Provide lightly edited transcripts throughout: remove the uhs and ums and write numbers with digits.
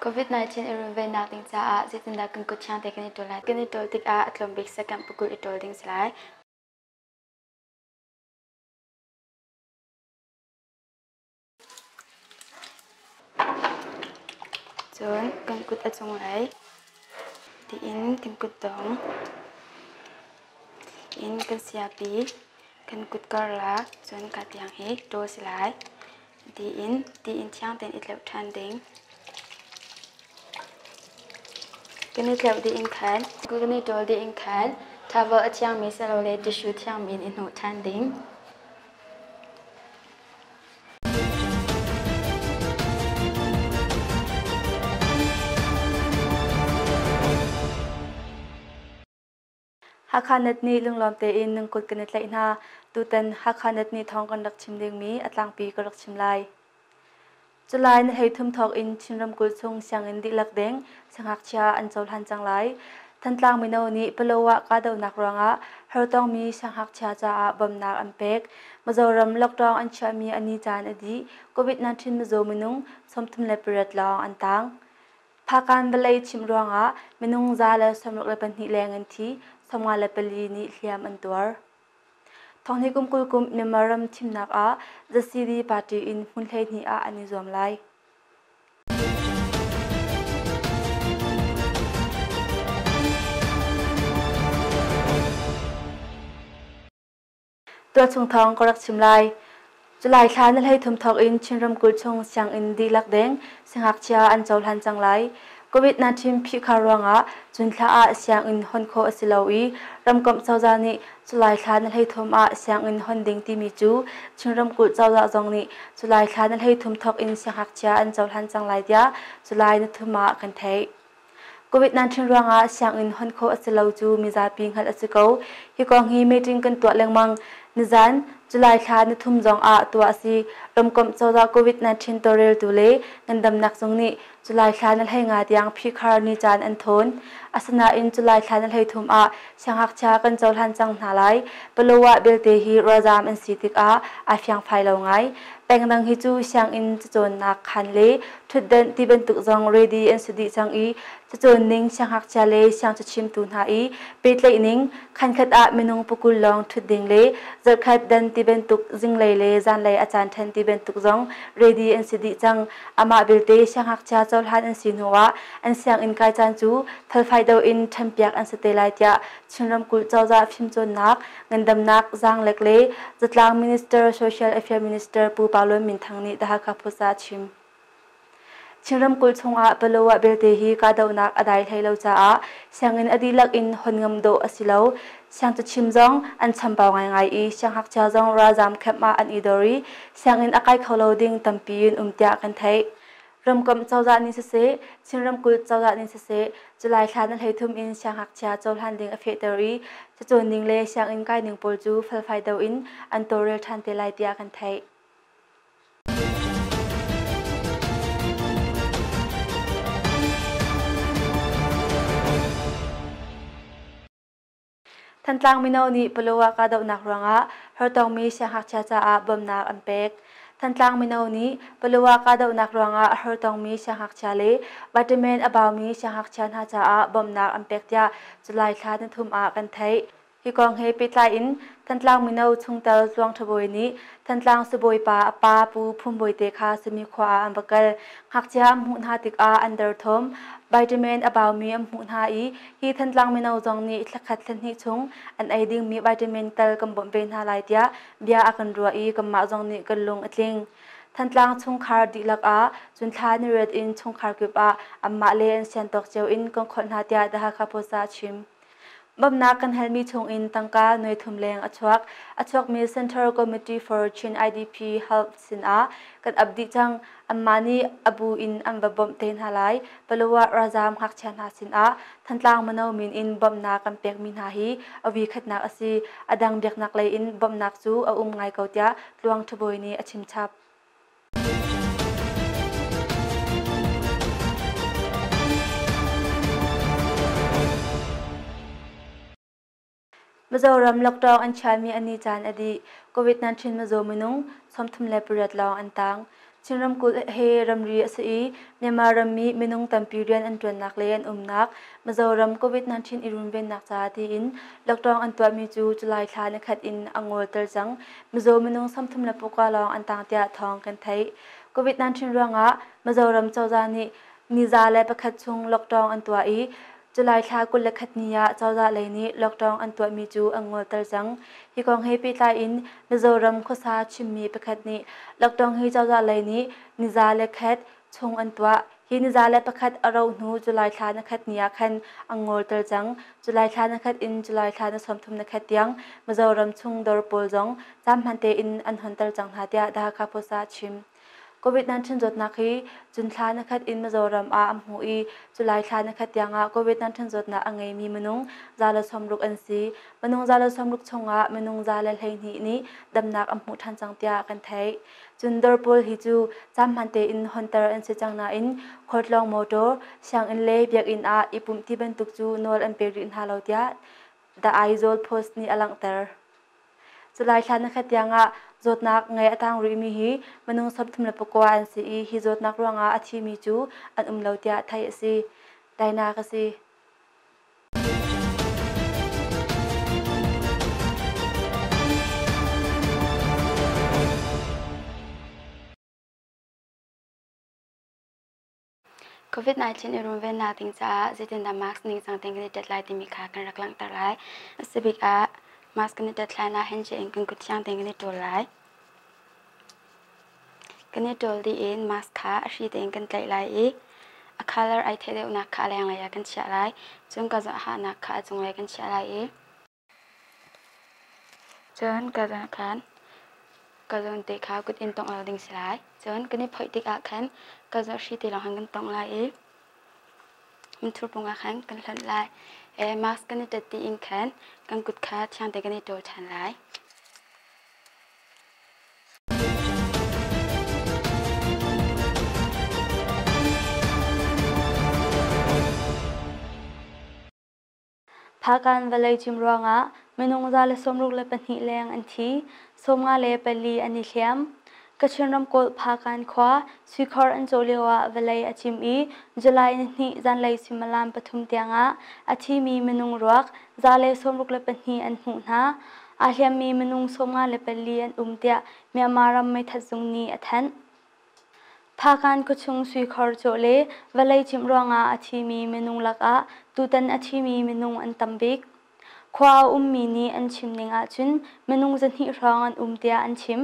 COVID-19 i runvennak ding caah zeitindah kan kut thiang te kan i ṭawl lai? Kan i ṭawl tikah a tlawm bik second pakul i ṭawl ding si lai. Cun kan kut a cunglei tiin kan kutdong in kan siapi kan kut karlak cun ka tiang hi ṭawl si lai. Tiin tiin thiang tein i tleuh ṭhan ding. Kan i tleuh dih in khan kan i ṭawl dih in khan towel a thiangmi silole tissue thiangmi in i hnawh ṭhan ding. Hakha Net nih lunglawm tein nan kut kan i tlaih hna. Tutan Hakha Net nih thawng kan rak chim dingmi a tlangpi ka rak chim lai. Culai na hei thum thawk in Chin ramkulh chung sianginn dihlak deng siangngakchia an cohlan cang lai. Thantlang mino nih Palaw ah kahdohnak ruangah hartongmi siangngakchia caah bawmhnak an pek. Mizoram lockdown an chiahmi a ni caan a dih. COVID-19 mizaw minung 38 lawng an tang. Phakan vawlei chimh ruangah minung 162 leng an thi, 54 nih hliam an tuar. Thonghnih kum 20 kum Myanmar ram thimnak ah ZCD party in hmun 12 ah an i zuam lai. Tualchung thawng ka rak chim lai. July thla ni 33 thawk in Chin ramkulh chung sianginn dihlak deng siangngakchia an cohlan cang lai. COVID-19 phihkhar ruangah June thla ah sianginn hon khawh a si lo i ramkomh cozah nih July thla ni 33 ah sianginn hon ding timi cu Chin ramkulh cozah zong nih July thla ni 33 thawk in siangngakchia an cohlan cang lai tiah July ni thum ah kan theih. COVID-19 ruangah sianginn hon khawh a si lo cu mizapi hngalh a si ko. Hi kong hi meeting kan tuah lengmang. Nizan July thla ni thum zong ah tuah a si. Ramkomh cozah COVID-19 tawlreltu le ngandamnak zung nih July thla ni 15 tiang phihkhar ni caan an thawn. Asinain July thla ni 33 ah siangngakchia kan cohlan cang hna lai. Palawa belte hi ralzaam an si tikah aa fiangfai lo ngai. Pengdang hi cu sianginn cacawnnak khaan le ṭhutdenh ti bantuk zong ready an si dih cang i cacawn ning siangngakchia le siangcachimtu hna i pehtlaih ning khankhat ah minung pakul lawng ṭhut ding le zarhkhat dan ti bantuk zinglei le zanlei a caan ṭhen ti bantuk zong ready an si dih cang. Amah belte siangngakchia cohlan an si hnuah an sianginn kai caan cu felfai deuh in ṭhenpiak an si te lai tiah Chin ramkulh cozah fimcawnnak, ngandamnak, zaanglek le zatlang minister Social Affairs Minister Pu Pau Lun Min Thang nih The Hakha Post ah a chim. Chin ramkulh chungah Palawa belte hi kahdohnak a dai hlei lo caah sianginn a dihlak in hon ngam dawh a si lo. Siangcachim zong an chambau ngaingai i siangngakchia zong ralzaam camp ah an i dor i sianginn a kai kho lo ding tampi in um tiah kan theih. Ramkomh cozah nih siseh, Chin ramkulh cozah nih siseh, July thla ni 33 in siangngakchia cohlan ding a fehter i cacawn ning le sianginn kai ning pawl cu felfai deuh in an tawlrel ṭhan te lai tiah kan theih. Thantlang mino nih Palawa kahdohnak ruangah hartongmi siangngakchia caah bawmhnak an pek. Thantlang mino nih Palawa kahdohnak ruangah hartongmi siangngakchia le vitamin a baumi siangngakchia hna caah bawmhnak an pek tiah July thla nithum ah kan theih. Hi kong he pehtlai in Thantlang mino chungtel Tluang Ṭha Bawi nih Thantlang sibawipa a pa Pu Phum Bawi te kha Sami khua ah an va kal. Ngakchia an hmuh hna tikah an derthawm. Vitamin a baumi an hmuh hna i hi Thantlang mino zong nih thlakhat thlahnih chung an ei dingmi vitamin tal kan bawmh ve hna lai tiah bia a kan ruah i kanmah zong nih kan lung a tling. Thantlang chungkhar dihlak ah cun thla niriat in chungkhar kip ah anmah le an sian tawk cio in kan kholh hna tiah The Hakha Post ah a chim. Bawmhnak kan halmi chungin tangka nuaithum leng a chuak. A chuakmi Central Committee for Chin IDP Help sinah kan ap dih cang. Anmah nih a bu in an va bawmh te hna lai. Palawa ralzaam ngakchia hna sinah Thantlang mino min in bawmhnak kan pekmi hna hi a wi khatnak a si. A dang biaknak lei in bawmhnak cu a um ngai ko tiah Tluang Ṭhabawi nih a chimchap. Mizoram lockdown an chiahmi a ni caan a dih. COVID-19 mizaw minung 38 lawng an tang. Chin ramkulh he ramri a si i Myanmar rammi minung tampi rian an ṭuannak le an umnak Mizoram COVID-19 i runvennak ca tiin lockdown an tuahmi cu July thla nikhat in a ngolter cang. Mizaw minung 39 lawng an tang tiah thawng kan theih. COVID-19 ruangah Mizoram cozah nih ni 101 chung lockdown an tuah i July thla 21 ni ah cozah lei nih lockdown an tuahmi cu an ngolter cang. Hi kong he pehtlai in Mizoram khuasa chimmi pakhat nih lockdown hi cozah lei nih ni 101 chung an tuah. Hi ni 101 a rauh hnu July thla nikhat ni ah khan an ngolter cang. July thla nikhat in July thla ni 31 tiang Mizoram chung dawr pawl zong caan hman tein an honter cang hna tiah The Hakha Post ah a chim. COVID-19 zawtnak hi cun thla nikhat in Mizoram ah an hmuh i July thla nikhat tiangah COVID-19 zawtnak a ngeimi minung 160 an si. Minung 160 chungah minung 112 nih damnak an hmuh ṭhan cang tiah kan theih. Cun dawr pawl hi cu caan hman tein honter an si cang nain khualtlawng motor, sianginn le biakinn ah i pumh ti bantuk cu nawl an pe rih hna lo tiah The Aizawl Post nih a langhter. July thla nikhat tiangah zawtnak ngei a tang rihmi hi minung 39 an si i hi zawtnak ruangah a thimi cu an um lo tiah theih a si. Dainak a si. COVID-19 i runvennak ding caah zeitindah mask ningcang tein kan i ṭet lai timi kha kan rak langhter lai. A si bik ah mask kan i ṭet hlan ah handshake in kan kut thiang tein kan i ṭawl lai. Kan i ṭawl dih in mask kha a hri tein kan tlaih lai i a colour ai theih deuhnak kha a lenglei ah kan chiah lai. Cun ka hahnak kha a cunglei kan chiah lai i Cun ka zawn khan ka zawn te kha kut in tongh lo ding si lai. Cun kan i phoih tikah khan ka zawn hri te lawng khan kan tongh lai i minthur pung ah khan kan hlonh lai. Mask kan i ṭet dih in khan kan kut kha thiang te kan i ṭawl ṭhan lai. Phakan vawlei cim ruangah minung 162 leng an thi, 54 an i hliam. Kachin ramkulh Phakan khua suikhor an cawh lioah vawlei a cim i July nihnih zanlei suimilam 3 tiangah a thimi minung ruak 162 an hmuh hna. Aa hliammi minung 54 an um tiah Myanmar ram meithat zung nih a thanh. Phakan khuachung suikhor cawh le vawlei cimh ruangah a thimi minung lakah tutan a thimi minung an tam bik. Khua a ummi nih an chim ning ahcun minung 200 hrawng an um tiah an chim.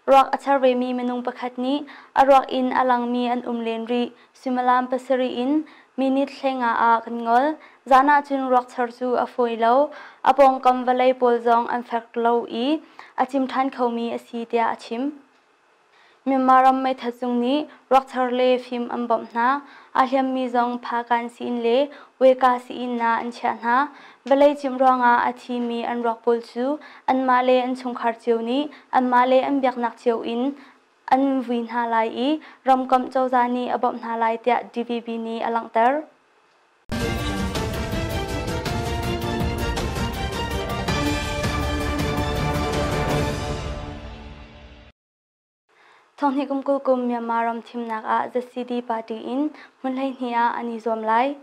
Ruak a char vemi minung pakhat nih a ruak in a langmi an um len rih. Suimilam 7 in minute 15 ah kan ngol. Zan ahcun ruak char cu a fawi lo. A pawngkam vawlei pawl zong an fek lo i a cim ṭhan khomi a si tiah a chim. Myanmar ram meithat zung nih ruakchar le fim an bawmh hna. Aa hliammi zong Phakan sii-inn le Weka sii-inn ah an chiah hna. Vawlei cimh ruangah a thimi an ruak pawl cu anmah le an chungkhar cio nih anmah le an biaknak cio in an vui hna lai i ramkomh cozah nih a bawmh hna lai tiah DVB nih a langhter. Thonghnih kum 20 kum Myanmar ram thimnak ah ZCD party in hmun 12 ah an i zuam lai.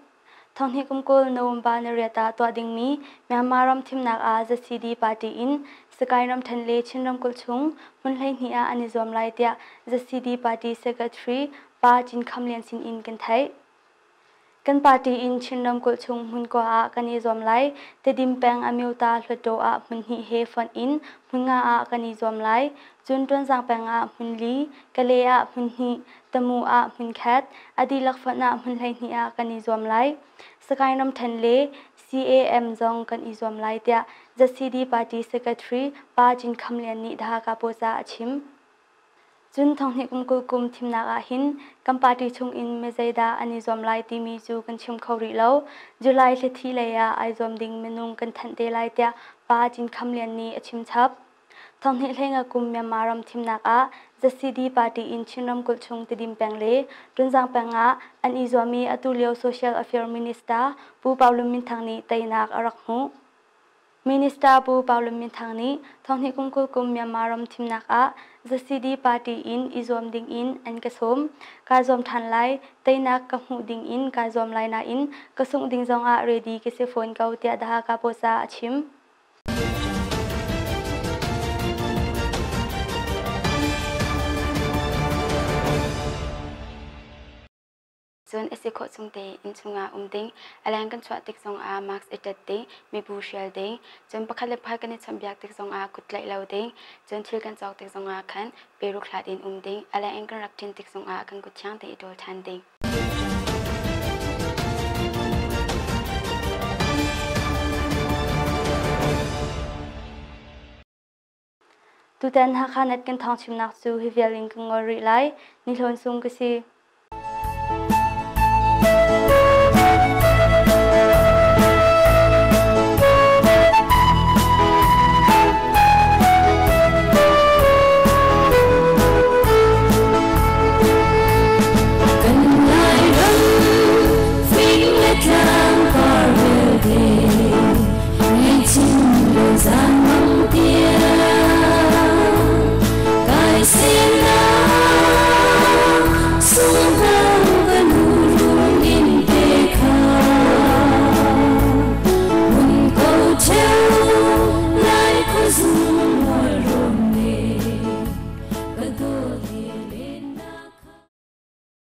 Thonghnih kum 20 November ni riat ah tuah dingmi Myanmar ram thimnak ah ZCD party in Sagaing ramṭhen le Chin ramkulh chung hmun 12 ah an i zuam lai tiah ZCD party secretary Pa Cin Kham Lian sin in kan theih. Kan party in Chin ramkulh chung hmunkua ah kan i zuam lai. Tedim peng Amyota Hluttaw ah hmun hnih he fonh in hmun nga ah kan i zuam lai. Cun Tonzang peng ah hmun li, Kale ah hmun hnih, Tamu ah hmun khat, a dihlak fonh ah hmun 12 ah kan i zuam lai. Sagaing ramṭhen le CAM zong kan i zuam lai tiah ZCD party secretary Pa Cin Kham Lian nih The Hakha Post ah a chim. Cun thonghnih kum 20 kum thimnak ah hin kan party chungin mi zeidah an i zuam lai timi cu kan chim kho rih lo. July thlathi lei ah ai zuam ding minung kan thanh te lai tiah Pa Cin Kham Lian nih a chim chap. Thonghnih 15 kum Myanmar ram thimnak ah ZCD party in Chin ramkulh chung Tedim peng le Tunzang peng ah an i zuam i atu lio Social Affairs Minister Pu Pau Lun Min Thang nih teinak a rak hmuh. Minister Pu Pau Lun Min Thang nih thonghnih kum 20 kum Myanmar ram thimnak ah ZCD party in i zuam ding in an ka sawm. Kaa zuam ṭhan lai, teinak ka hmuh ding in kaa zuam lai nain ka sungh ding zongah ready ka si fawn ko tiah The Hakha Post ah a chim. Cun a si khawh chung tein innchung ah um ding, a leng kan chuah tik zongah mask i ṭet ding, mibu hrial ding, cun pakhat le pakhat kan i chawnhbiak tik zongah kut tlaih lo ding, cun thil kan cawk tik zongah khan peruk hlat in um ding, a leng in kan rak ṭin tik zongah kan kut thiang tein i ṭawl ṭhan ding. Tutan Hakha Net kan thawngchimnak cu hi vial in kan ngol rih lai. Ni Hlawn Sung ka si.